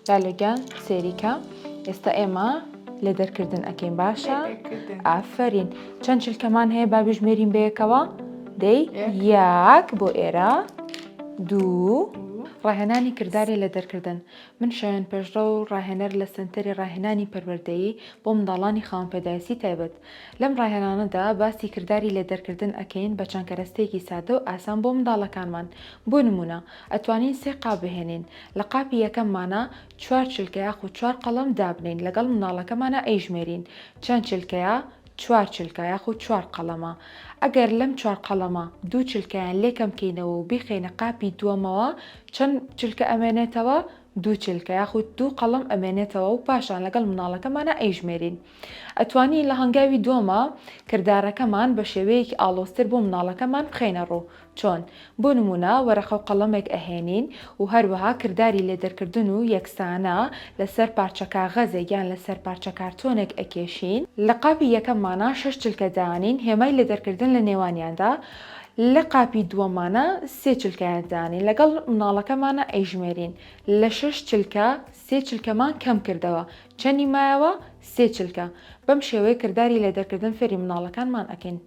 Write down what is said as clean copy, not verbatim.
لالۆ گیان سێری کە ئێستا ئێمە لێ دەرکردن ئەکەین باشە ئافرین چەند چلکەمان هەیە با بژمێرین بەیەکەوە دەی یاک بۆ ئێرە دوو ڕاهێنانی کرداری لە دەرکردن من شایەن پێشڕەو ڕاهێنەر لە سەنتەری ڕاهێنانی پەروەردەیی بۆ منداڵانی خاوەن پێداویستی تایبەت. لەم ڕاهێنانەدا باسی کرداری لێدەرکردن ئەکەین بە چەند کەرەستەیەکی سادە و ئاسان بۆ منداڵەکانمان. بۆ نموونە ئەتوانین سێ قاپ بهێنین. لە قاپی یەکەممانا چوار چلکە یاخود چوار قەڵەم دابنێین لەگەڵ منداڵەکەمانا ئەیژمێرین چەند چلکەیە؟ چوار چلکە یاخود چوار قەڵەمە. ئەگەر لەم چوار قەڵەمە دوو چلکەیان لێ کەم کەینەوە و بیخەینە قاپی دووەمەوە چەند چلکە ئەمێنێتەوە؟ دوو چلکە یاخود دوو قەڵەم ئەمێنێتەوە و پاشان لەگەڵ منداڵەکەمانا ئەیژمێرین. ئەتوانین لە هەنگاوی دووەما کردارەکەمان بە شێوەیەکی ئاڵۆزتر بۆ منداڵەکەمان بخەینە ڕوو. چۆن؟ بۆ نموونە وەرەقە و قەڵەمێک ئەهێنین و هەروەها کرداری لێدەرکردن و یەکسانە لەسەر پارچە کاغەزێک یان لەسەر پارچە کارتۆنێک ئەکێشین. لە قاپی یەکەممانا شەش چلکە دانین هێمای لێدەرکردن لە نێوانیاندا، لە قاپی دووەممانا سێ چلکەیان دانین لەگەڵ منداڵەکەمانا ئەیژمێرین لە شەش چلکە سێ چلکەمان کەم کردەوە چەنی مایەوە؟ سێ چلکە. بەم شێوەیە کرداری لێدەرکردن فێری منداڵەکانمان ئەکەین.